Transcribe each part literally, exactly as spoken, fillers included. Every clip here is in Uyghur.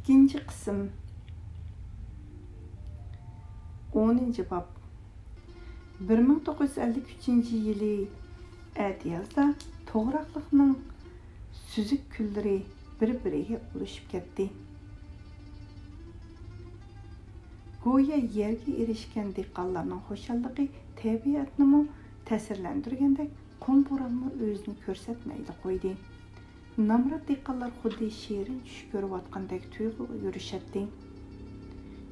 ئىككىنچى قىسىم. ئونىنچى باب. بىر مىڭ توققۇز يۈز ئەللىك ئۈچىنچى يىلى ئەتىيازدا توغراقلىقنىڭ سۈزۈك كۈنلىرى بىر-بىرىگە ئۇلىشىپ كەتتى. گويا يەرگە ئېرىشكەن دېھقانلارنىڭ خۇشاللىقى تەبىئەتنىمۇ تەسىرلەندۈرگەندەك، قۇم بورانمۇ ئۆزىنى كۆرسەتمەيلا قويدى. نامرات دېھقانلار خۇددى شېرىن چۈش كۆرۈۋاتقاندەك تۇيغۇغا يۈرۈشەتتى.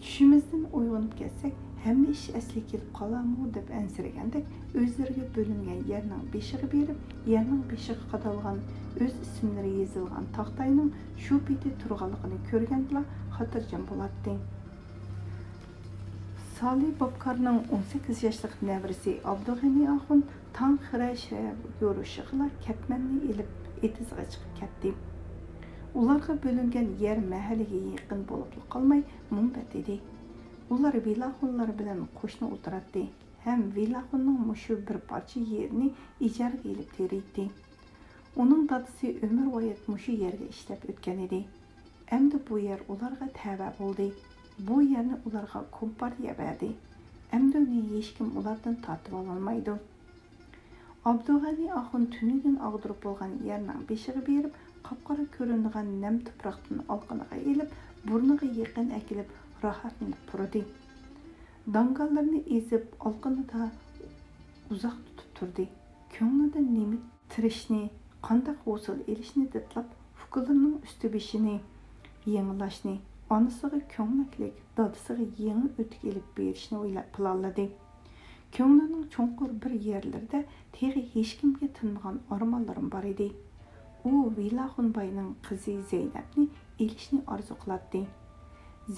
چۈشىمىزدىن ئويغىنىپ كەتسەك، ھەممە ئىش ئەسلىگە كېلىپ قالارمۇ دەپ ئەنسىرىگەندەك، ئۆزلىرىگە بۆلۈنگەن يەرنىڭ بېشىغا بېرىپ، يەرنىڭ بېشىغا قادالغان، ئۆز ئىسىملىرى يېزىلغان تاختاينىڭ شۇ پېتى تۇرغانلىقىنى كۆرگەندىلا خاتىرجەم بولاتتى. سالى بابكارنىڭ ئون سەككىز ياشلىق نەۋرىسى ئابدۇغېنى ئاخۇن تاڭ خىرە-شىرە يورۇشىغىلا كەتمەننى ئېلىپ، ئېتىزغا چىقىپ كەتتى. ئۇلارغا بۆلۈنگەن يەر مەھەللىگە يېقىن بولۇپلا قالماي، مۇنبەت ئىدى. ئۇلار ۋىلاخۇنلار بىلەن قوشنا ئولتۇراتتى ھەم ۋىلاخۇننىڭ مۇشۇ بىر پارچە يېرىنى ئىجارىگە ئېلىپ تېرىيتتى. ئۇنىڭ دادىسى ئۆمۈرۋايەت مۇشۇ يەرگە ئىشلەپ ئۆتكەن ئىدى. ئەمدى بۇ يەر ئۇلارغا تەۋە بولدى. بۇ يەرنى ئۇلارغا كومپارتىيە بەردى. ئەمدى ئۇنى ھېچكىم ئۇلاردىن تارتىۋالالمايدۇ. ئابدۇغەنى ئاخۇن تۈنۈگۈن ئاغدۇرۇپ بولغان يەرنىڭ بېشىغا بېرىپ، قاپقارا كۆرۈنىدىغان نەم تۇپراقتىن ئالقىنىغا ئېلىپ، بۇرنىغا يېقىن ئەكېلىپ، راھەتلىنىپ تۇردى. داڭگاللىرىنى ئېزىپ، ئالقىنىدا ئۇزاق تۇتۇپ تۇردى. كۆڭلىدە نېمە تىرىشنى، قانداق ھوسۇل ئېلىشنى دىتلاپ، ئۇكىلىرىنىڭ ئۈستى-بېشىنى يېڭىلاشنى، ئانىسىغا كۆڭلەكلىك، دادىسىغا يېڭى ئۆتۈك ئېلىپ بېرىشنى ئويلاپ پىلانلىدى. كۆڭلىنىڭ چوڭقۇر بىر يەرلىرىدە تېخى ھېچكىمگە تىنمىغان ئارمانلىرىمۇ بار ئىدى. ئۇ ۋىلاخۇن باينىڭ قىزى زەينەپنى ئېلىشنى ئارزۇ قىلاتتى.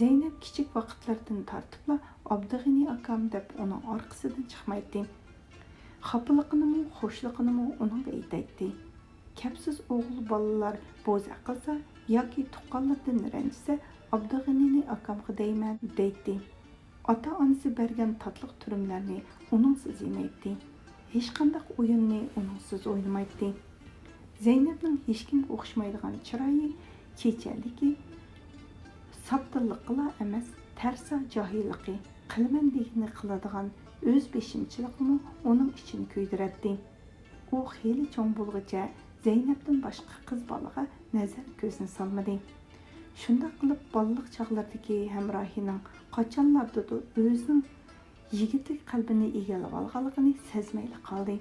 زەينەپ كىچىك ۋاقىتلىرىدىن تارتىپلا ئابدۇغېنى ئاكام دەپ ئۇنىڭ ئارقىسىدىن چىقمايتتى. خاپىلىقىنىمۇ، خۇشلۇقىنىمۇ ئۇنىڭغا ئېيتايتتى. كەپسىز ئوغۇل بالىلار بوزەك قىلسا ياكى تۇغقانلىرىدىن رەنجىسە، ئابدۇغېنىنى ئاكامغا دەيمەن، دەيتتى. ئاتا-ئانىسى بەرگەن تاتلىق تۈرۈملەرنى ئۇنىڭسىز يېمەيتتى. ھېچقانداق ئويۇننى ئۇنىڭسىز ئوينىمايتتى. زەينەپنىڭ ھېچكىمگە ئوخشىمايدىغان چىرايى، چېچەنلىكى، ساپتىنلىقىلا ئەمەس، تەرسا جاھىللىقى، قىلىمەن دېگىنىنى قىلىدىغان ئۆز بېشىمچىلىقىمۇ ئۇنىڭ ئىچىنى كۆيدۈرەتتى. ئۇ خېلى چوڭ بولغۇچە زەينەپتىن باشقا قىز بالىغا نەزەر كۆزىنى سالمىدى. شۇنداق قىلىپ بالىلىق چاغلىرىدىكى ھەمراھىنىڭ قاچانلاردىدۇر ئۆزىنىڭ يىگىتلىك قەلبىنى ئىگىلىۋالغانلىقىنى سەزمەيلا قالدى.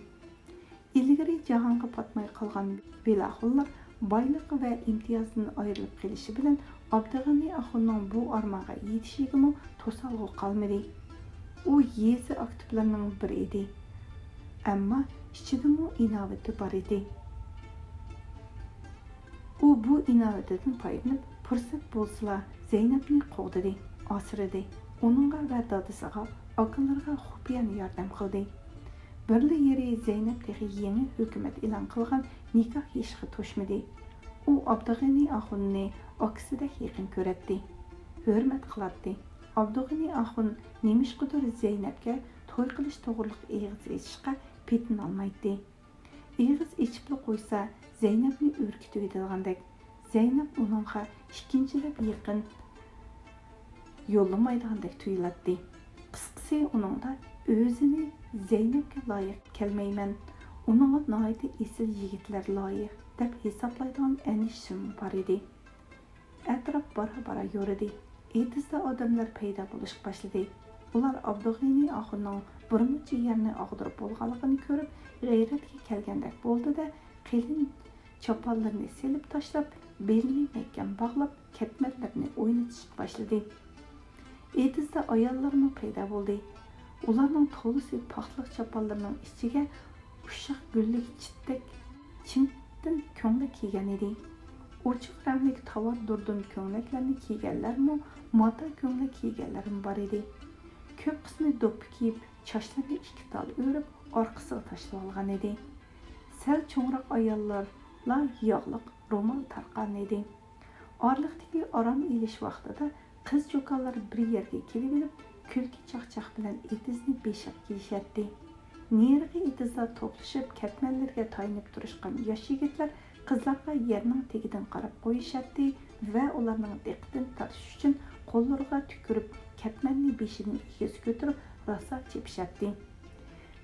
ئىلگىرى جاھانغا پاتماي قالغان ۋىلاخۇنلار بايلىقى ۋە ئىمتىيازىدىن ئايرىلىپ قېلىشى بىلەن ئابدۇغېنى ئاخۇننىڭ بۇ ئارمانغا يېتىشىگىمۇ توسالغۇ قالمىدى. ئۇ يېزا ئاكتىپلىرىنىڭ بىرى ئىدى. ئەمما ئىچىدىمۇ ئىناۋىتى بار ئىدى. ئۇ بۇ ئىناۋىتىدىن پايدىلىنىپ، پۇرسەت بولسىلا زەينەپنى قوغدىدى، ئاسرىدى. ئۇنىڭغا ۋە دادىسىغا، ئاكىلىرىغا خۇپىيانە ياردەم قىلدى. بىرلا يېرى زەينەپ تېخى يېڭى ھۆكۈمەت ئېلان قىلغان نىكاھ يېشىغا توشمىدى. ئۇ ئابدۇغېنى ئاخۇننى ئاكىسىدەك يېقىن كۆرەتتى، ھۆرمەت قىلاتتى. ئابدۇغېنى ئاخۇن نېمىشقىدۇر زەينەپكە توي قىلىش توغرىلىق ئېغىز ئېچىشقا پېتىنالمايتتى. ئېغىز ئېچىپلا قويسا، زەينەپنى ئۈركۈتۈۋېتىدىغاندەك، زەينەپ ئۇنىڭغا ئىككىنچىلەپ يېقىن يوللىمايدىغاندەك تۇيۇلاتتى. قىسقىسى، ئۇنىڭدا ئۆزىنى زەينەپكە لايىق كەلمەيمەن، ئۇنىڭغا ناھايىتى ئېسىل يىگىتلەر لايىق، دەپ ھېسابلايدىغان ئەندىشىمۇ بار ئىدى. ئەتراپ بارا-بارا يورۇدى. ئېتىزدا ئادەملەر پەيدا بولۇشقا باشلىدى. ئۇلار ئابدۇغېنى ئاخۇننىڭ بىر مۇنچە يەرنى ئاغدۇرۇپ بولغانلىقىنى كۆرۈپ، غەيرەتكە كەلگەندەك بولدى-دە، قېلىن چاپانلىرىنى سېلىپ تاشلاپ، بېلىنى مەھكەم باغلاپ، كەتمەنلىرىنى ئوينىتىشقا باشلىدى. ئېتىزدا ئاياللارمۇ پەيدا بولدى. ئۇلارنىڭ تولىسى پاختىلىق چاپانلىرىنىڭ ئىچىگە ئۇششاق گۈللۈك چىتتەك چىنتتىن كۆڭلەك كىيگەن ئىدى. ئوچۇق رەڭلىك تاۋار دۇردۇن كۆڭلەكلەرنى كىيگەنلەرمۇ، ماتا كۆڭلەك كىيگەنلەرمۇ بار ئىدى. كۆپ قىسمى دوپپا كىيىپ، چاچلىرىنى ئىككى تال ئۆرۈپ، ئارقىسىغا تاشلىۋالغان ئىدى. سەل چوڭراق ئاياللارلا ياغلىق رومال تارتقان ئىدى. ئارىلىقتىكى ئارام ئېلىش ۋاقتىدا قىز-چوكانلار بىر يەرگە كېلىۋېلىپ، كۈلكە-چاقچاق بىلەن ئېتىزنى بېشىغا كىيىشەتتى. نېرىقى ئېتىزدا توپلىشىپ، كەتمەنلىرىگە تايىنىپ تۇرۇشقان ياش يىگىتلەر قىزلارغا يەرنىڭ تېگىدىن قاراپ قويۇشاتتى، ۋە ئۇلارنىڭ دىققىتىنى تارتىش ئۈچۈن قوللىرىغا تۈكۈرۈپ، كەتمەننى بېشىدىن ئېگىز كۆتۈرۈپ، راسا چېپىشاتتى.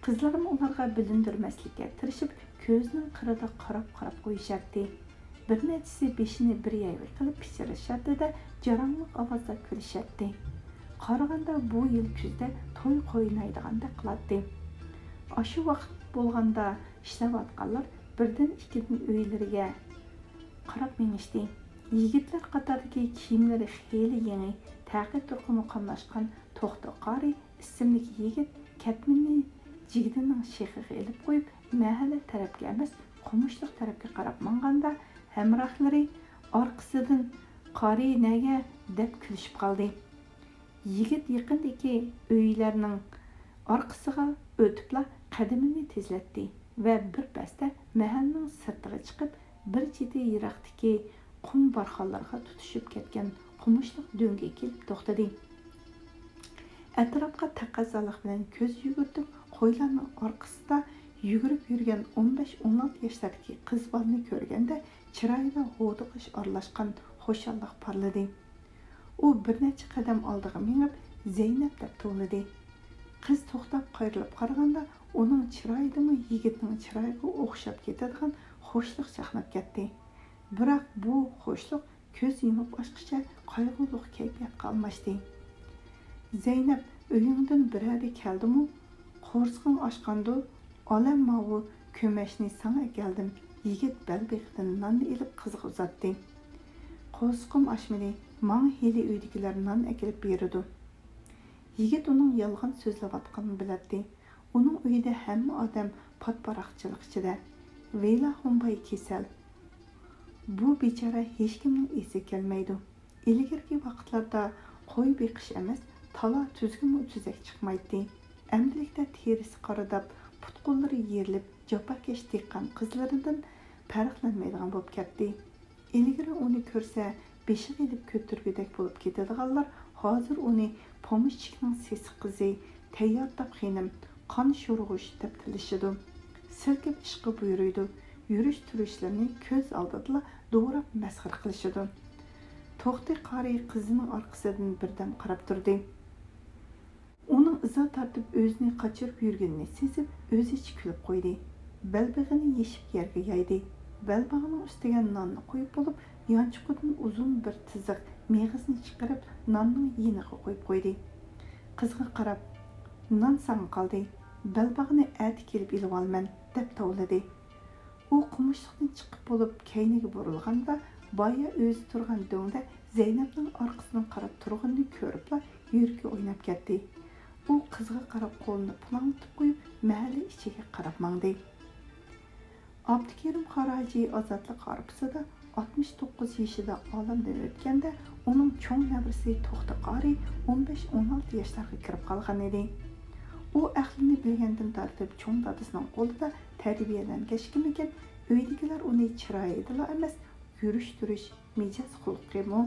قىزلارمۇ ئۇلارغا بىلىندۈرمەسلىككە تىرىشىپ، كۆزىنىڭ قىرىدا قاراپ-قاراپ قويۇشاتتى. بىر نەچچىسى بېشىنى بىر يەرگە قىلىپ پىچىرلىشاتتى-دە، جاراڭلىق ئاۋازدا كۈلۈشەتتى. قارىغاندا، بۇ يىل كۈزدە توي قوينايدىغاندەك قىلاتتى. ئاشۇ ۋاقىت بولغاندا، ئىشلەۋاتقانلار بىردىن-ئىككىدىن ئۆيلىرىگە قاراپ مېڭىشتى. يىگىتلەر قاتارىدىكى كىيىملىرى خېلى يېڭى، تەقى-تۇرقىمۇ قاملاشقان توختى قارى ئىسىملىك يىگىت كەتمىنىنى جىگدىنىڭ شېخىغا ئېلىپ قويۇپ، مەھەللە تەرەپكە ئەمەس، قومۇشلۇق تەرەپكە قاراپ ماڭغاندا، ھەمراھلىرى ئارقىسىدىن «قارى نەگە؟» دەپ كۈلۈشۈپ قالدى. يىگىت يېقىندىكى ئۆيلەرنىڭ ئارقىسىغا ئۆتۈپلا قەدىمىنى تېزلەتتى ۋە بىر پەستە مەھەللىنىڭ سىرتىغا چىقىپ، بىر چېتى يىراقتىكى قۇم بارخانلارغا تۇتىشىپ كەتكەن قومۇشلۇق دۆڭگە كېلىپ توختىدى. ئەتراپقا تەقەززالىق بىلەن كۆز يۈگۈرتۈپ، قويلارنىڭ ئارقىسىدا يۈگۈرۈپ يۈرگەن ئون بەش، ئون ئالتە ياشلاردىكى قىز بالىنى كۆرگەندە، چىرايىدا ھودۇقۇش ئارىلاشقان خۇشاللىق پارلىدى. ئۇ بىر نەچچە قەدەم ئالدىغا مېڭىپ، «زەينەپ» دەپ توۋلىدى. قىز توختاپ قايرىلىپ قارىغاندا، ئۇنىڭ چىرايىدىمۇ يىگىتنىڭ چىرايىغا ئوخشاپ كېتىدىغان خۇشلۇق چاقناپ كەتتى. بىراق بۇ خۇشلۇق كۆز يۇمۇپ ئاچقىچە قايغۇلۇق كەيپىياتقا ئالماشتى. «زەينەپ، ئۆيۈڭدىن بىرەرى كەلدىمۇ؟ قورسىقىڭ ئاچقاندۇ؟ ئالە ماۋۇ كۆمەچنى ساڭا ئەكەلدىم.» يىگىت بەلبېغىدىن ناننى ئېلىپ قىزغا ئۇزاتتى. «قورسىقىم ئاچمىدى، ماڭا ھېلى ئۆيدىكىلەر نان ئەكېلىپ بېرىدۇ.» يىگىت ئۇنىڭ يالغان سۆزلەۋاتقىنىنى بىلەتتى. ئۇنىڭ ئۆيىدە ھەممە ئادەم پات-پاراقچىلىق ئىچىدە. ۋەيلا، ھومباي كېسەل! بۇ بىچارە ھېچكىمنىڭ ئېسىگە كەلمەيدۇ. ئىلگىرىكى ۋاقىتلاردا قوي بېقىش ئەمەس، تالا-تۈزگىمۇ تۈزەك چىقمايتتى. ئەمدىلىكتە تېرىسى قارىداپ، پۇت-قوللىرى يېرىلىپ، جاپاكەش دېھقان قىزلىرىدىن پەرقلەنمەيدىغان بولۇپ كەتتى. ئىلگىرى ئۇنى كۆرسە، بېشىغا ئېلىپ كۆتۈرگۈدەك بولۇپ كېتىدىغانلار ھازىر ئۇنى پومېشچىكنىڭ سېسىق قىزى، تەييارتاپ خېنىم، قان شورىغۇچ دەپ تىللىشىدۇ. سىلكىپ ئىشقا بۇيرۇيدۇ. يۈرۈش-تۇرۇشلىرىنى كۆز ئالدىدىلا دوراپ مەسخىرە قىلىشىدۇ. توختى قارى قىزىنىڭ ئارقىسىدىن بىردەم قاراپ تۇردى. ئۇنىڭ ئىزا تارتىپ ئۆزىنى قاچۇرۇپ يۈرگىنىنى سېزىپ، ئۆزىچە كۈلۈپ قويدى. بەلبېغىنى يېشىپ يەرگە يايدى. بەلباغنىڭ ئۈستىگە ناننى قويۇپ بولۇپ، يانچۇقىدىن ئۇزۇن بىر تىزىق مېغىزنى چىقىرىپ، ناننىڭ يېنىغا قويۇپ قويدى. قىزغا قاراپ، «نان ساڭا قالدى، بەلباغنى ئەتە كېلىپ ئېلىۋالىمەن» دەپ توۋلىدى. ئۇ قومۇشلۇقتىن چىقىپ بولۇپ، كەينىگە بۇرۇلغاندا، بايا ئۆزى تۇرغان دۆڭدە زەينەپنىڭ ئارقىسىدىن قاراپ تۇرغىنىنى كۆرۈپلا يۈرىكى ئويناپ كەتتى. ئۇ قىزغا قاراپ قولىنى پۇلاڭلىتىپ قويۇپ، مەھەللە ئىچىگە قاراپ ماڭدى. ئابدۇكېرىم قارا ھاجى ئازادلىق ھارپىسىدا ئاتمىش توققۇز يېشىدا ئالەمدىن ئۆتكەندە، ئۇنىڭ چوڭ نەۋرىسى توختى قارى ئون بەش، ئون ئالتە ياشلارغا كىرىپ قالغان ئىدى. ئۇ ئەقلىنى بىلگەندىن تارتىپ چوڭ دادىسىنىڭ قولىدا تەربىيەلەنگەچكىمىكىن، ئۆيدىكىلەر ئۇنى چىرايىدىلا ئەمەس، يۈرۈش-تۇرۇش، مىجەز-خۇلقىمۇ،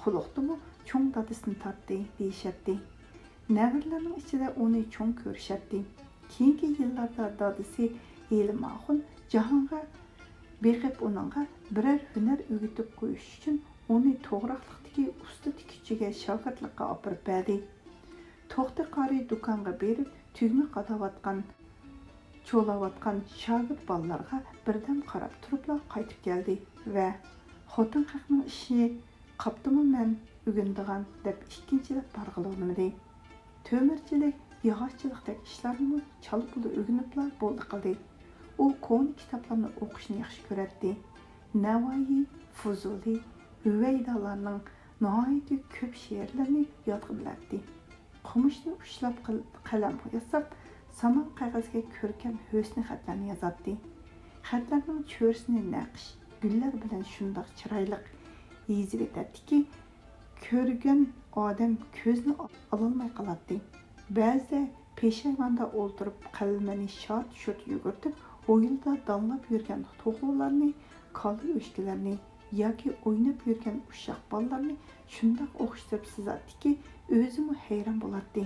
خۇلقتىمۇ چوڭ دادىسىنى تارتتى دېيىشەتتى. نەۋرىلەرنىڭ ئىچىدە ئۇنى چوڭ كۆرۈشەتتى. كېيىنكى يىللاردا دادىسى ھېلىم ئاخۇن جاھانغا بېقىپ، ئۇنىڭغا بىرەر ھۈنەر ئۆگىتىپ قويۇش ئۈچۈن ئۇنى توغراقلىقتىكى ئۇستا تىككۈچىگە شاگىرتلىققا ئاپىرىپ بەردى. توختى قارى دۇكانغا بېرىپ، تۈگمە قاداۋاتقان، چولاۋاتقان شاگىرت بالىلارغا بىردەم قاراپ تۇرۇپلا قايتىپ كەلدى ۋە خوتۇن خەقنىڭ ئىشى قاپتىمۇ مەن ئۆگىنىدىغان دەپ ئىككىنچىلەپ بارغىلى ئۇنىمىدى. تۆمۈرچىلىك، ياغاچچىلىقتەك ئىشلارنىمۇ چالا-پۇلا ئۆگىنىپلا بولدى قىلدى. ئۇ كونا كىتابلارنى ئوقۇشنى ياخشى كۆرەتتى. نەۋائى، فۇزۇلى، ھۈۋەيدالارنىڭ ناھايىتى كۆپ شېئىرلىرىنى يادقا بىلەتتى. قومۇشنى ئۇچلاپ قىل-، قەلەم ياساپ، سامان قەغەزگە كۆركەم ھۆسنى خەتلەرنى يازاتتى. خەتلەرنىڭ چۆرىسىنى نەقىش، گۈللەر بىلەن شۇنداق چىرايلىق يېزىۋېتەتتىكى، كۆرگەن ئادەم كۆزىنى ئالالماي قالاتتى. بەزىدە پېشايۋاندا ئولتۇرۇپ، قەلىمىنى شارت-شۇرت يۈگۈرتۈپ، ھويلىدا دانلاپ يۈرگەن توخۇلارنى، كالا ئۆچكىلەرنى ياكى ئويناپ يۈرگەن ئۇششاق بالىلارنى شۇنداق ئوخشىتىپ سىزاتتىكى، ئۆزىمۇ ھەيران بولاتتى.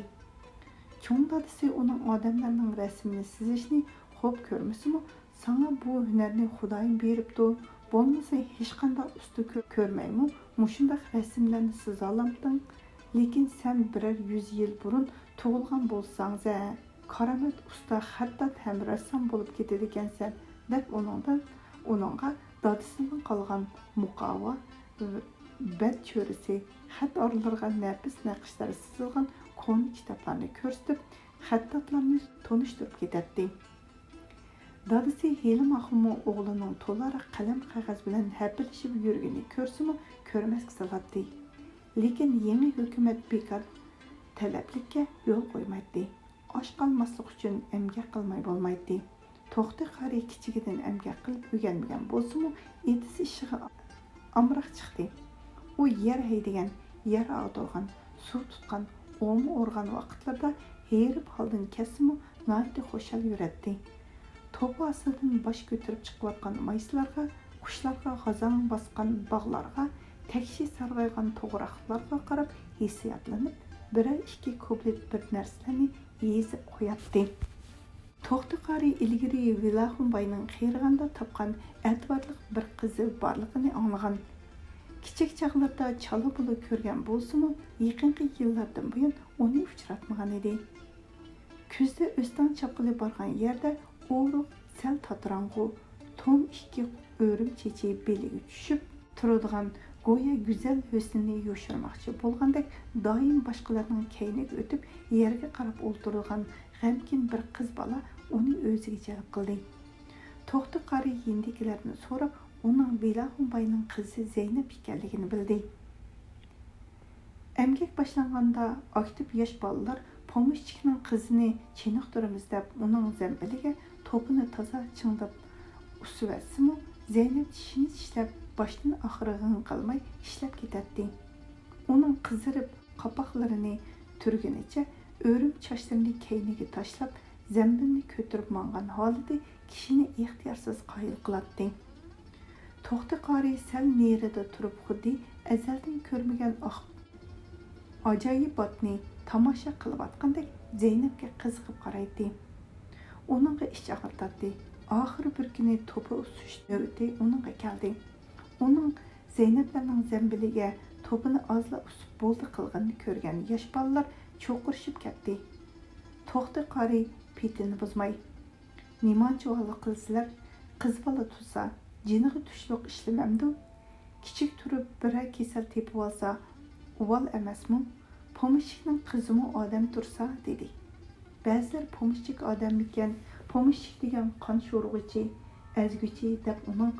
چوڭ دادىسى ئۇنىڭ ئادەملەرنىڭ رەسىمىنى سىزىشنى خوپ كۆرمىسىمۇ، «ساڭا بۇ ھۈنەرنى خۇدايىم بېرىپتۇ، بولمىسا ھېچقانداق ئۇستا كۆ-، كۆرمەيمۇ مۇشۇنداق رەسىملەرنى سىزالامتىڭ؟ لېكىن سەن بىرەر يۈز يىل بۇرۇن تۇغۇلغان بولساڭزە، كارامەت ئۇستا خەتتات ھەم رەسسام بولۇپ كېتىدىكەنسەن، دەپ ئۇنىڭدىن، ئۇنىڭغا دادىسىدىن قالغان مۇقاۋا، بەت چۆرىسى، خەت ئارىلىرىغا نەپىس نەقىشلەر سىزىلغان كونا كىتابلارنى كۆرسىتىپ، خەتتاتلارنى تونۇشتۇرۇپ كېتەتتى. دادىسى ھېلىمۇ ئوغلىنىڭ تولا قەلەم قەغەز بىلەن ھەپىلىشىپ يۈرگىنى كۆرسىمۇ كۆرمەسكە سالاتتى. لېكىن يېڭى ھۆكۈمەت بىكار تەلەپلىككە يول قويمايتتى. ئاچ قالماسلىق ئۈچۈن ئەمگەك قىلماي بولمايتتى. توختى قارى كىچىكىدىن ئەمگەك قىلىپ ئۆگەنمىگەن بولسىمۇ، ئېتىز ئىشىغا ئامراق چىقتى. ئۇ يەر ھەيدىگەن، يەر ئاغدۇرغان، سۇ تۇتقان، ئومۇ ئورغان ۋاقىتلىرىدا ھېرىپ ھالدىن كەتسىمۇ، ناھايىتى خۇشال يۈرەتتى. توپا ئاستىدىن باش كۆتۈرۈپ چىقىۋاتقان مايسىلارغا، قۇشلارغا غازاڭ باسقان باغلارغا، تەكشى سارغايغان توغراقلارغا قاراپ ھېسسىياتلىنىپ، بىرەر ئىككى كۇبلېت بىر نەرسىلەرنى يېزىپ قوياتتى. توختى قارى ئىلگىرى ۋېلاخۇن باينىڭ قېرىغاندا تاپقان ئەتىۋارلىق بىر قىزى بارلىقىنى ئاڭلىغان. كىچىك چاغلىرىدا چالا بولۇپ كۆرگەن بولسىمۇ، يېقىنقى يىللاردىن بۇيان ئۇنى ئۇچراتمىغان ئىدى. كۈزدە ئۆستەڭ چاپقىلى بارغان يەردە ئورۇق سەل تاتىراڭغۇ، توم ئىككى ئۆرۈم چېچى بېلىگە چۈشۈپ تۇرىدىغان، گويا گۈزەل ھۆسنىنى يوشۇرماقچى بولغاندەك، دائىم باشقىلارنىڭ كەينىگە ئۆتۈپ، يەرگە قاراپ ئولتۇرىدىغان غەمكىن بىر قىز بالا ئۇنى ئۆزىگە جەلپ قىلدى. توختى قارى يېنىدىكىلەردىن سوراپ، ئۇنىڭ ۋېلاخۇن باينىڭ قىزى زەينەپ ئىكەنلىكىنى بىلدى. ئەمگەك باشلانغاندا، ئاكتىپ ياش بالىلار پومېشچىكنىڭ قىزىنى چېنىقتۇرىمىز دەپ، ئۇنىڭ زەمبىلىگە توپىنى تازا چىڭداپ ئۇسۇۋەتسىمۇ، زەينەپ چىشىنى چىشلەپ، باشتىن ئاخىرى غىڭ قىلماي ئىشلەپ كېتەتتى. ئۇنىڭ قىزىرىپ، قاپاقلىرىنى تۈرگىنىچە، ئۆرۈم چاچلىرىنى كەينىگە تاشلاپ، زەمبىلنى كۆتۈرۈپ ماڭغان ھالىتى كىشىنى ئىختىيارسىز قايىل قىلاتتى. توختى قارى سەل نېرىدا تۇرۇپ، خۇددى ئەزەلدىن كۆرمىگەن ئاق-، ئاجايىباتنى تاماشا قىلىۋاتقاندەك زەينەپكە قىزىقىپ قارايتتى. ئۇنىڭغا ئىچ ئاغرىتاتتى. ئاخىرى بىر كۈنى توپا ئۇسۇش نۆۋىتى ئۇنىڭغا كەلدى. ئۇنىڭ زەينەپلەرنىڭ زەمبىلىگە توپىنى ئازلا ئۇسۇپ بولدى قىلغىنىنى كۆرگەن ياش بالىلار چۇرقۇرىشىپ كەتتى. توختى قارى پېتىنى بۇزماي، نېمانچە ۋاللا قىلىسىلەر؟ قىز بالا تۇرسا، جېنىغا تۇشلۇق ئىشلىمەمدۇ؟ كىچىك تۇرۇپ بىرەر كېسەل تېپىۋالسا، ئۇۋال ئەمەسمۇ؟ پومېشچىكنىڭ قىزىمۇ ئادەم تۇرسا، دېدى. بەزىلەر پومېشچىك ئادەممىكەن، پومېشچىك دېگەن قان شورىغۇچى، ئەزگۈچى، دەپ ئۇنىڭ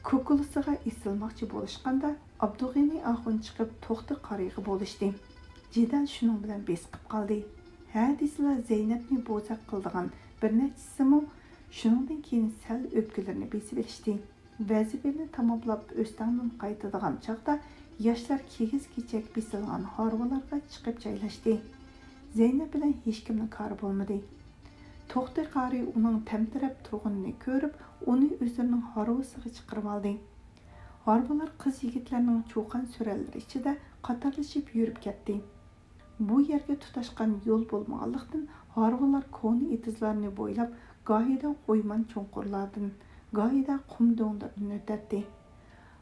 كوكۇلىسىغا ئېسىلماقچى بولۇشقاندا، ئابدۇغېنى ئاخۇن چىقىپ توختى قارىغا بولۇشتى. جېدەل شۇنىڭ بىلەن بېسىقىپ قالدى. ھە دېسىلا زەينەپنى بوزەك قىلىدىغان بىر نەچچىسىمۇ شۇنىڭدىن كېيىن سەل ئۆپكىلىرىنى بېسىۋېلىشتى. ۋەزىپىنى تاماملاپ ئۆستەڭدىن قايتىدىغان چاغدا ياشلار كىگىز-كېچەك بېسىلغان ھارۋىلارغا چىقىپ جايلاشتى. زەينەپ بىلەن ھېچكىمنىڭ كارى بولمىدى. توختى قارى ئۇنىڭ تەمتىرەپ تۇرغىنىنى كۆرۈپ، ئۇنى ئۆزلىرىنىڭ ھارۋىسىغا چىقىرىۋالدى. ھارۋىلار قىز-يىگىتلەرنىڭ چۇقان-سۈرەنلىرى ئىچىدە قاتارلىشىپ يۈرۈپ كەتتى. بۇ يەرگە تۇتاشقان يول بولمىغانلىقتىن، ھارۋىلار كونا ئېتىزلارنى بويلاپ، گاھىدا ئويمان چوڭقۇرلاردىن، گاھىدا قۇم دۆڭلىرىدىن ئۆتەتتى.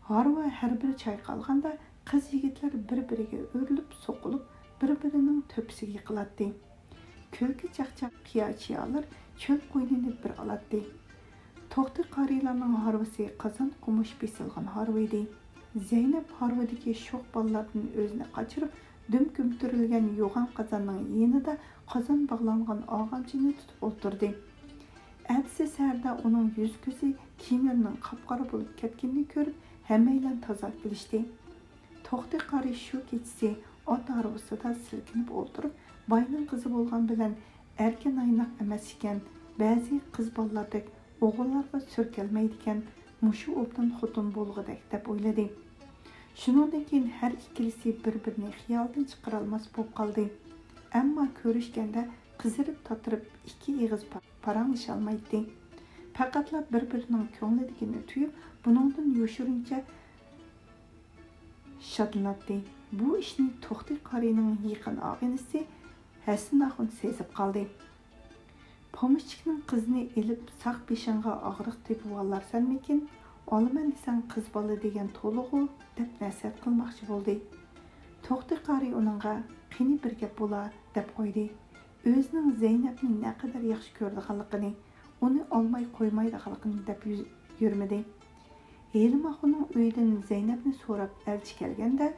ھارۋا ھەر بىر چايقالغاندا، قىز-يىگىتلەر بىر-بىرىگە ئۆرۈلۈپ، سوقۇلۇپ، بىر-بىرىنىڭ تۆپىسىگە يىقىلاتتى. كۈلكە-چاقچاق، قىيا-چىيالار چۆل قوينىنى بىر ئالاتتى. توختى قارىيلارنىڭ ھارۋىسى قازان قومۇش بېسىلغان ھارۋا ئىدى. زەينەپ ھارۋىدىكى شوخ بالىلاردىن ئۆزىنى قاچۇرۇپ، دۈم كۆمتۈرۈلگەن يوغان قازاننىڭ يېنىدا قازان باغلانغان ئاغامچىنى تۇتۇپ ئولتۇردى. ئەتىسى سەھەردە ئۇنىڭ يۈز-كۆزى كىيىملىرىنىڭ قاپقارا بولۇپ كەتكىنىنى كۆرۈپ، ھەممەيلەن تازا كۈلۈشتى. توختى قارى شۇ كېچىسى ئات ھارۋىسىدا سىلكىنىپ ئولتۇرۇپ، باينىڭ قىزى بولغان بىلەن ئەركە نايناق ئەمەس ئىكەن، بەزى قىز بالىلاردەك ئوغۇللارغا سۈركەلمەيدىكەن، مۇشۇ ئوبدان خوتۇن بولغۇدەك، دەپ ئويلىدى. شۇنىڭدىن كېيىن ھەر ئىككىلىسى بىر-بىرىنى خىيالىدىن چىقىرالماس بولۇپ قالدى. ئەمما كۆرۈشكەندە قىزىرىپ-تاتىرىپ ئىككى ئېغىز پا-، پاراڭلىشالمايتتى. پەقەتلا بىر-بىرىنىڭ كۆڭلىدىكىنى تۇيۇپ، بۇنىڭدىن يوشۇرۇنچە شادلىناتتى. بۇ ئىشنى توختى قارىينىڭ يېقىن ئاغىنىسى ھەسەن ئاخۇن سېزىپ قالدى. پومېشچىكنىڭ قىزىنى ئېلىپ، ساق بېشىڭغا ئاغرىق تېپىۋالارسەنمىكىن؟ «ئالىمەن دېسەڭ قىز بالا دېگەن تولىغۇ» دەپ نەسىھەت قىلماقچى بولدى. توختى قارى ئۇنىڭغا «قېنى بىر گەپ بولا» دەپ قويدى. ئۆزىنىڭ زەينەپنى نەقەدەر ياخشى كۆرىدىغانلىقىنى، ئۇنى ئالماي قويمايدىغانلىقىنى دەپ يۈ-، يۈرمىدى. ھېلىم ئاخۇننىڭ ئۆيىدىن زەينەپنى سوراپ ئەلچى كەلگەندە،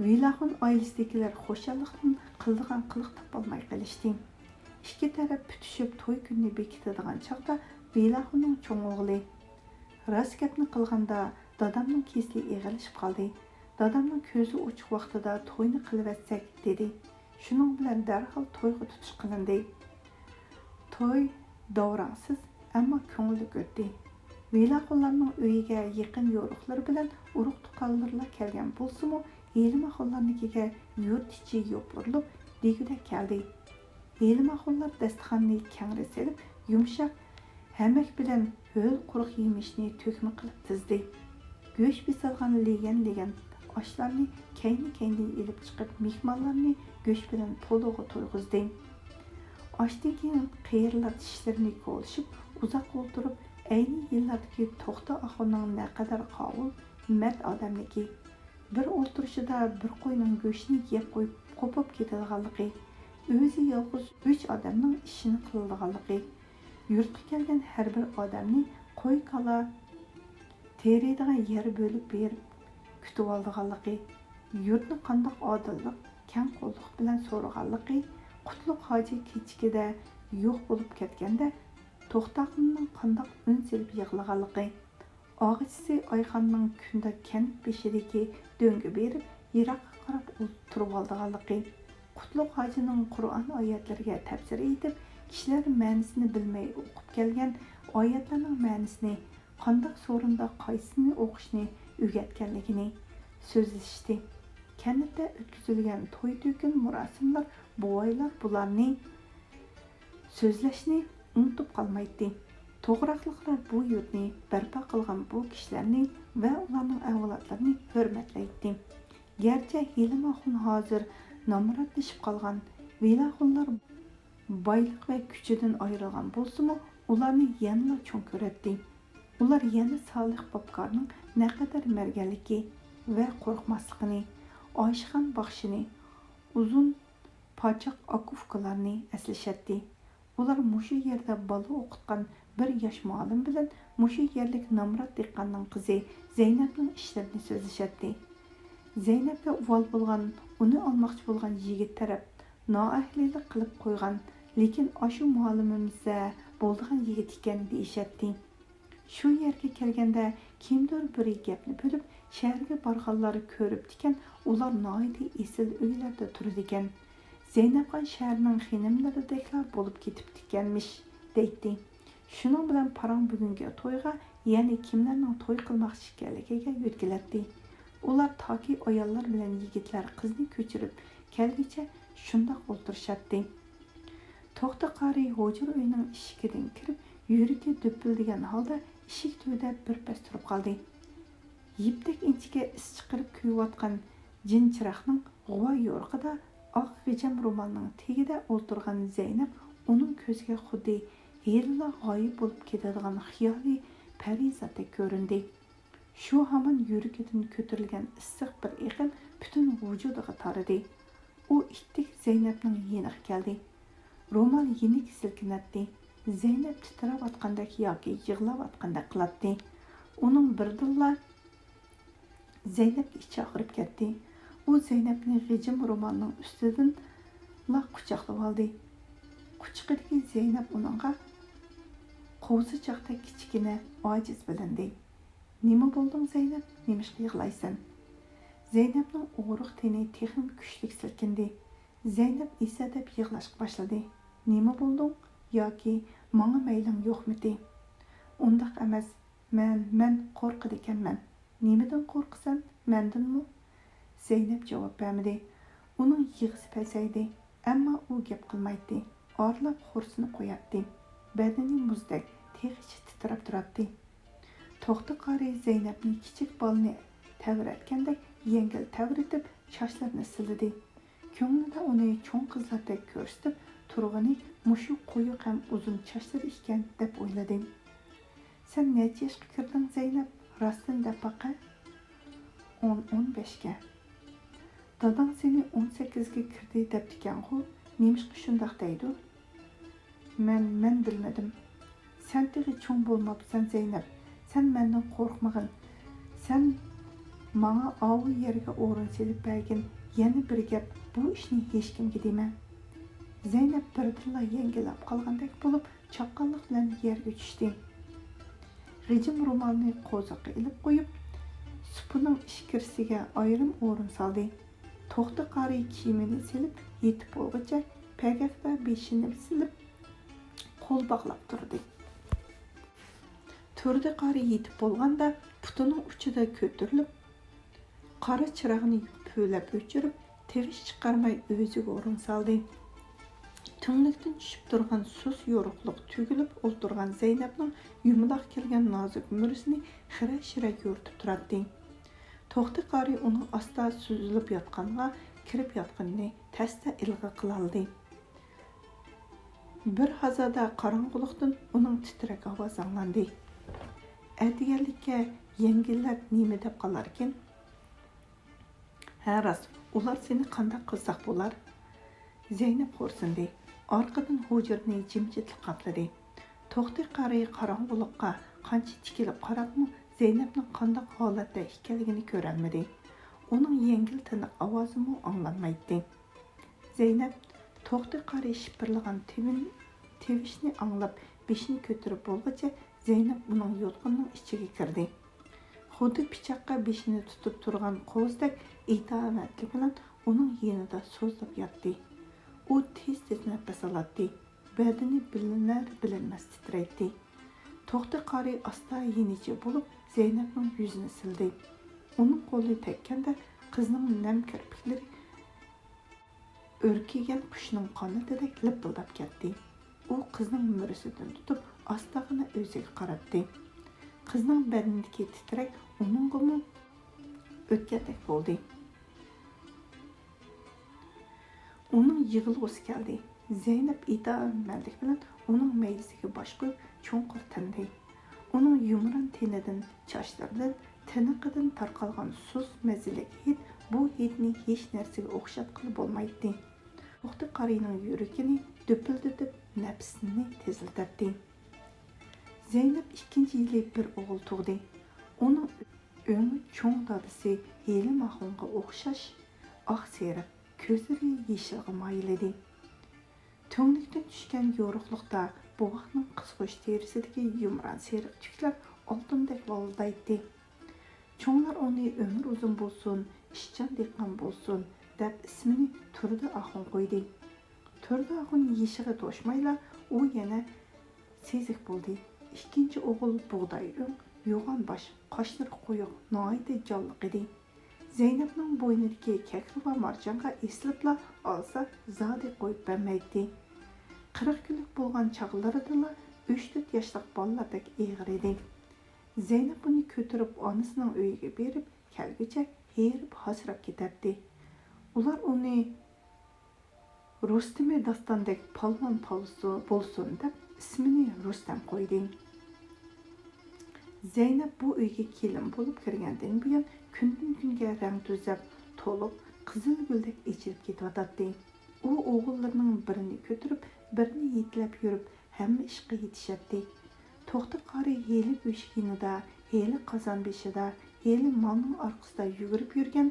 ۋېلاخۇن ئائىلىسىدىكىلەر خۇشاللىقتىن قىلىدىغان قىلىق تاپالماي قېلىشتى. ئىككى تەرەپ پۈتۈشۈپ توي كۈنىنى بېكىتىدىغان چاغدا ۋېلاخۇننىڭ چوڭ ئوغلى: «راست گەپنى قىلغاندا، دادامنىڭ كېسىلى ئېغىرلىشىپ قالدى. دادامنىڭ كۆزى ئوچۇق ۋاقتىدا توينى قىلىۋەتسەك» دېدى. شۇنىڭ بىلەن دەرھال تويغا تۇتۇش قىلىندى. توي داۋراڭسىز، ئەمما كۆڭۈللۈك ئۆتتى. ۋېلاخۇنلارنىڭ ئۆيىگە يېقىن يورۇقلىرى بىلەن ئۇرۇق-تۇغقانلىرىلا كەلگەن بولسىمۇ، ھېلىم ئاخۇنلارنىڭكىگە يۇرت ئىچى يوپۇرۇلۇپ دېگۈدەك كەلدى. ھېلىم ئاخۇنلار داستىخاننى كەڭرى سېلىپ، يۇمشاق ھەمەك بىلەن ھۆل قۇرۇق يېمىشنى تۆكمە قىلىپ تىزدى. گۆش بېسىلغان لېگەن-لېگەن ئاشلارنى كەينى-كەينىدىن ئېلىپ چىقىپ، مېھمانلارنى گۆش بىلەن پولۇغا تويغۇزدى. ئاشتىن كېيىن قېرىلار چىشلىرىنى كولىشىپ، ئۇزاق ئولتۇرۇپ، ئەينى يىللاردىكى توختى ئاخۇننىڭ نەقەدەر قاۋۇل، مەرد ئادەملىكى، بىر ئولتۇرۇشىدا بىر قوينىڭ گۆشىنى يەپ قويۇپ قوپۇپ كېتىدىغانلىقى، ئۆزى يالغۇز ئۈچ ئادەمنىڭ ئىشىنى قىلىدىغانلىقى، يۇرتقا كەلگەن ھەر بىر ئادەمنى قوي-كالا تېرىيدىغان يەر بۆلۈپ بېرىپ كۈتۈۋالىدىغانلىقى، يۇرتنى قانداق ئادىللىق، كەڭ قوللۇق بىلەن سورىغانلىقى، قۇتلۇق ھاجى كېچىكىدە يوق بولۇپ كەتكەندە توختى ئاخۇننىڭ قانداق ئۈن سېلىپ يىغلىغانلىقى، ئاغىچىسى ئايخاننىڭ كۈندە كەنت بېشىدىكى دۆڭگە بېرىپ، يىراققا قاراپ ئولتۇرۇۋالىدىغانلىقى، قۇتلۇق ھاجىنىڭ قۇرئان ئايەتلىرىگە تەپسىر ئېيتىپ، كىشىلەر مەنىسىنى بىلمەي ئوقۇپ كەلگەن ئايەتلەرنىڭ مەنىسىنى، قانداق سورۇندا قايسىنى ئوقۇشنى ئۆگەتكەنلىكىنى سۆزلىشىشتى. كەنتتە ئۆتكۈزۈلگەن توي-تۆكۈن، مۇراسىملار، بوۋايلار بۇلارنى سۆزلەشنى ئۇنتۇپ قالمايتتى. توغراقلىقلار بۇ يۇرتنى بەرپا قىلغان بۇ كىشىلەرنى ۋە ئۇلارنىڭ ئەۋلادلىرىنى ھۆرمەتلەيتتى. گەرچە ھېلىم ئاخۇن ھازىر نامراتلىشىپ قالغان، ۋېلاخۇنلار بايلىق ۋە كۈچىدىن ئايرىلغان بولسىمۇ، ئۇلارنى يەنىلا چوڭ كۆرەتتى. ئۇلار يەنە سالىھ باپكارنىڭ نەقەدەر مەرگەنلىكى ۋە قورقماسلىقىنى، ئاشىخان باخشىنى، ئۇزۇن پاچاق ئاكوفكىلارنى ئەسلىشەتتى. ئۇلار مۇشۇ يەردە بالا ئوقۇتقان بىر ياش مۇئەللىم بىلەن مۇشۇ يەرلىك نامرات دېھقاننىڭ قىزى زەينەپنىڭ ئىشلىرىنى سۆزلىشەتتى. زەينەپكە ئۇۋال بولغان، ئۇنى ئالماقچى بولغان يىگىت تەرەپ نائەھلىلىك قىلىپ قويغان، لېكىن ئاشۇ مۇئەللىمىمىز-ە بولىدىغان يىگىت ئىكەن دېيىشەتتى. شۇ يەرگە كەلگەندە كىمدۇر بىرى گەپنى بۆلۈپ، شەھەرگە بارغانلار كۆرۈپتىكەن، ئۇلار ناھايىتى ئېسىل ئۆيلەردە تۇرىدىكەن. زەينەپخان شەھەرنىڭ خېنىملىرىدەكلا بولۇپ كېتىپتىكەنمىش، دەيتتى. شۇنىڭ بىلەن پاراڭ بۈگۈنكى تويغا يەنە كىملەرنىڭ توي قىلماقچى ئىكەنلىكىگە يۆتكىلەتتى. ئۇلار تاكى ئاياللار بىلەن يىگىتلەر قىزنى كۆچۈرۈپ كەلگۈچە شۇنداق ئولتۇرۇشاتتى. توختى قارى ھۇجرا ئۆينىڭ ئىشىكىدىن كىرىپ، يۈرىكى دۈپۈلدىگەن ھالدا ئىشىك تۈۋىدە بىر پەس تۇرۇپ قالدى. يىپتەك ئىنچىكە ئىس چىقىرىپ كۆيۈۋاتقان جىن چىراغنىڭ غۇۋا يورۇقىدا ئاق غىجەم رومالنىڭ تېگىدە ئولتۇرغان زەينەپ ئۇنىڭ كۆزىگە خۇددى ھېلىلا غايىب بولۇپ كېتىدىغان خىيالىي پەرىزاتتەك كۆرۈندى. شۇ ھامان يۈرىكىدىن كۆتۈرۈلگەن ئىسسىق بىر ئېقىم پۈتۈن ۋۇجۇدىغا تارىدى. ئۇ ئىتتىك زەينەپنىڭ يېنىغا كەلدى. رومال يېنىك سىلكىنەتتى. زەينەپ تىترەۋاتقاندەك ياكى يىغلاۋاتقاندەك قىلاتتى. ئۇنىڭ بىردىنلا زەينەپكە ئىچى ئاغرىپ كەتتى. ئۇ زەينەپنى غىجىم رومالنىڭ ئۈستىدىنلا قۇچاقلىۋالدى. قۇچىقىدىكى زەينەپ ئۇنىڭغا قوزىچاقتەك كىچىككىنە، ئاجىز بىلىندى. نېمە بولدۇڭ زەينەپ؟ نېمىشقا يىغلايسەن؟ زەينەپنىڭ ئورۇق تېنى تېخىمۇ كۈچلۈك سىلكىندى. زەينەپ ئېسەدەپ يىغلاشقا باشلىدى. نېمە بولدۇڭ؟ ياكى ماڭا مەيلىڭ يوقمىتى؟ ئۇنداق ئەمەس، مەن، مەن قورقىدىكەنمەن. نېمىدىن قورقىسەن؟ مەندىنمۇ؟ زەينەپ جاۋاب بەرمىدى. ئۇنىڭ يىغىسى پەسەيدى، ئەمما ئۇ گەپ قىلمايتتى. ئارىلاپ خورسىنىپ قوياتتى. بەدىنى مۇزدەك تېخىچە تىترەپ تۇراتتى. توختى قارى زەينەپنى كىچىك بالىنى تەۋرەتكەندەك يەڭگىل تەۋرىتىپ، چاچلىرىنى سىلىدى. كۆڭلىدە ئۇنى چوڭ قىزلاردەك كۆرسىتىپ تۇرغىنى مۇشۇ قويۇق ھەم ئۇزۇن چاچلىرى ئىكەن، دەپ ئويلىدى. سەن نەچچە ياشقا كىردىڭ، زەينەپ؟ راستىنى دەپ باقە. ئون، ئون بەشكە. داداڭ سېنى ئون سەككىزگە كىردى دەپتىكەنغۇ، نېمىشقا شۇنداق دەيدۇ؟ مەن، مەن بىلمىدىم. سەن تېخى چوڭ بولماپسەن، زەينەپ. سەن مەندىن قورقمىغىن. سەن ماڭا ئاۋۇ يەرگە ئورۇن سېلىپ بەرگىن. يەنە بىر گەپ، بۇ ئىشنى ھېچكىمگە دېمە. زەينەپ بىردىنلا يەڭگىللەپ قالغاندەك بولۇپ، چاققانلىق بىلەن يەرگە چۈشتى. غىجىم رومالنى قورساققا ئېلىپ قويۇپ، سۇپىنىڭ ئىچكىرىسىگە ئايرىم ئورۇن سالدى. توختى قارى كىيىمىنى سېلىپ، يېتىپ بولغۇچە پەگەكتە بېشىنى سېلىپ، قول باغلاپ تۇردى. تۇردى قارى يېتىپ بولغاندا، پۇتىنىڭ ئۇچىدا كۆتۈرۈلۈپ، قارا چىراغنى پۈۋلەپ ئۆچۈرۈپ، تىۋىش چىقارماي ئۆزىگە ئورۇن سالدى. تۈڭلۈكتىن چۈشۈپ تۇرغان سۇس يورۇقلۇق تۈگۈلۈپ ئولتۇرغان زەينەپنىڭ يۇمىلاق كەلگەن نازۇك مۈرىسىنى خىرە-شىرە يورۇتۇپ تۇراتتى. توختى قارى ئۇنىڭ ئاستا سۈزۈلۈپ ياتقانغا، كىرىپ ياتقىنىنى تەستە ئىلغا قىلالىدى. بىر ھازادا قاراڭغۇلۇقتىن ئۇنىڭ تىترەك ئاۋازى ئاڭلاندى. ئەتىگەنلىككە يەڭگىللەپ نېمە دەپ قالاركىن؟ ھە راست، ئۇلار سېنى قانداق قىلساق بولار؟ زەينەپ خورسىندى. ئارقىدىن ھۇجرىنى جىمجىتلىق قاپلىدى. توختى قارى قاراڭغۇلۇققا قانچە تىكىلىپ قاراپمۇ، زەينەپنىڭ قانداق ھالەتتە ئىكەنلىكىنى كۆرەلمىدى. ئۇنىڭ يەڭگىل تىنىق ئاۋازىمۇ ئاڭلانمايتتى. زەينەپ، توختى قارى شىپىرلىغان تىۋىن-، تىۋىشنى ئاڭلاپ، بېشىنى كۆتۈرۈپ بولغۇچە، زەينەپ ئۇنىڭ يوتقىنىنىڭ ئىچىگە كىردى. خۇددى پىچاققا بېشىنى تۇتۇپ تۇرغان قوزىدەك ئىتائەتلىك بىلەن ئۇنىڭ يېنىدا سوزۇلۇپ ياتتى. ئۇ تېز-تېز نەپەس ئالاتتى. بەدىنى بىلىنەر-بىلىنمەس تىترەيتتى. توختى قارى ئاستا يېنىچە بولۇپ، زەينەپنىڭ يۈزىنى سىلىدى. ئۇنىڭ قولى تەگكەندە، قىزنىڭ نەم كىرپىكلىرى ئۈركۈگەن قۇشنىڭ قانىتىدەك لىپپىلداپ كەتتى. ئۇ قىزنىڭ مۈرىسىدىن تۇتۇپ، ئاستاغىنا ئۆزىگە قاراتتى. قىزنىڭ بەدىنىدىكى تىترەك ئۇنىڭغىمۇ ئۆتكەندەك بولدى. ئۇنىڭ يىغلىغۇسى كەلدى. زەينەپ ئىتائەتمەنلىك بىلەن ئۇنىڭ مەيدىسىگە باش قويۇپ، چوڭقۇر تىندى. ئۇنىڭ يۇمران تېنىدىن، چاچلىرىدىن، تىنىقىدىن تارقالغان سۇس مەززىلىك ھىد، بۇ ھىدنى ھېچ نەرسىگە ئوخشاتقىلى بولمايتتى. توختى قارىنىڭ يۈرىكىنى دۈپۈلدىتىپ، نەپسىنى تېزلىتەتتى. زەينەپ ئىككىنچى يىلى بىر ئوغۇل تۇغدى. ئۇنىڭ ئۆڭى چوڭ دادىسى ھېلىم ئاخۇنغا ئوخشاش ئاق سېرىق، كۆزلىرى يېشىلغا مايىل ئىدى. تۈڭلۈكتىن چۈشكەن يورۇقلۇقتا بوۋاقنىڭ قىزغۇچ تېرىسىدىكى يۇمران سېرىق تۈكلەر ئالتۇندەك ۋالىلدايتتى. چوڭلار ئۇنى ئۆمرى ئۇزۇن بولسۇن، ئىشچان دېھقان بولسۇن، دەپ ئىسمىنى تۇردى ئاخۇن قويدى. تۇردى ئاخۇن يېشىغا توشمايلا، ئۇ يەنە سېزىك بولدى. ئىككىنچى ئوغۇل بۇغداي ئۆڭ، يوغان باش، قاشلىرى قويۇق، ناھايىتى جانلىق ئىدى. زەينەپنىڭ بوينىدىكى كەكرىۋا مارجانغا ئېسىلىپلا ئالسا، زادى قويۇپ بەرمەيتتى. قىرىق كۈنلۈك بولغان چاغلىرىدىلا ئۈچ-تۆت ياشلىق بالىلاردەك ئېغىر ئىدى. زەينەپ ئۇنى كۆتۈرۈپ ئانىسىنىڭ ئۆيىگە بېرىپ كەلگۈچە ھېرىپ-ھاسىراپ كېتەتتى. ئۇلار ئۇنى رۇستىمى داستاندەك پالۋان پالۋان بولسۇن دەپ ئىسمىنى رۇستەم قويدى. زەينەپ بۇ ئۆيگە كېلىن بولۇپ كىرگەندىن بۇيان كۈندىن-كۈنگە رەڭ تۈزەپ، تولۇپ، قىزىل گۈلدەك ئېچىلىپ كېتىۋاتاتتى. ئۇ ئوغۇللىرىنىڭ بىرىنى كۆتۈرۈپ، بىرىنى يېتىلەپ يۈرۈپ، ھەممە ئىشقا يېتىشەتتى. توختى قارى ھېلى بۆشۈك يېنىدا، ھېلى قازان بېشىدا، ھېلى مالنىڭ ئارقىسىدا يۈگۈرۈپ يۈرگەن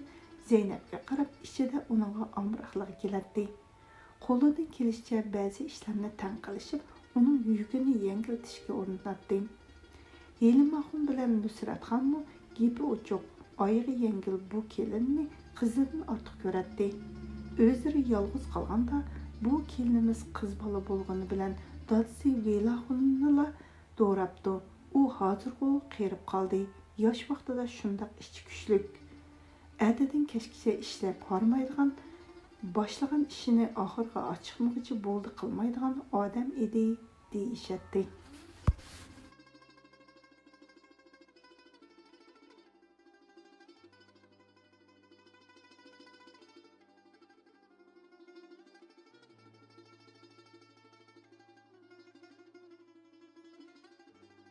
زەينەپكە قاراپ، ئىچىدە ئۇنىڭغا ئامراقلىقى كېلەتتى. قولىدىن كېلىشىچە بەزى ئىشلارنى تەڭ قىلىشىپ، ئۇنىڭ يۈكىنى يەڭگىلتىشكە ئۇرۇناتتى. ھېلىمئاخۇن بىلەن نۇسرەتخانمۇ گېپى ئوچۇق، ئايىغى يەڭگىل بۇ كېلىننى قىزىدىن ئارتۇق كۆرەتتى. ئۆزلىرى يالغۇز قالغاندا، بۇ كېلىنىمىز قىز بالا بولغىنى بىلەن دادىسى ۋېلىئاخۇننىلا دوراپتۇ. ئۇ ھازىرغۇ قېرىپ قالدى. ياش ۋاقتىدا شۇنداق ئىچى كۈچلۈك، ئەتىدىن كەچكىچە ئىشلەپ ھارمايدىغان، باشلىغان ئىشىنى ئاخىرغا ئاچىقمىغۇچە بولدى قىلمايدىغان ئادەم ئىدى، دېيىشەتتى.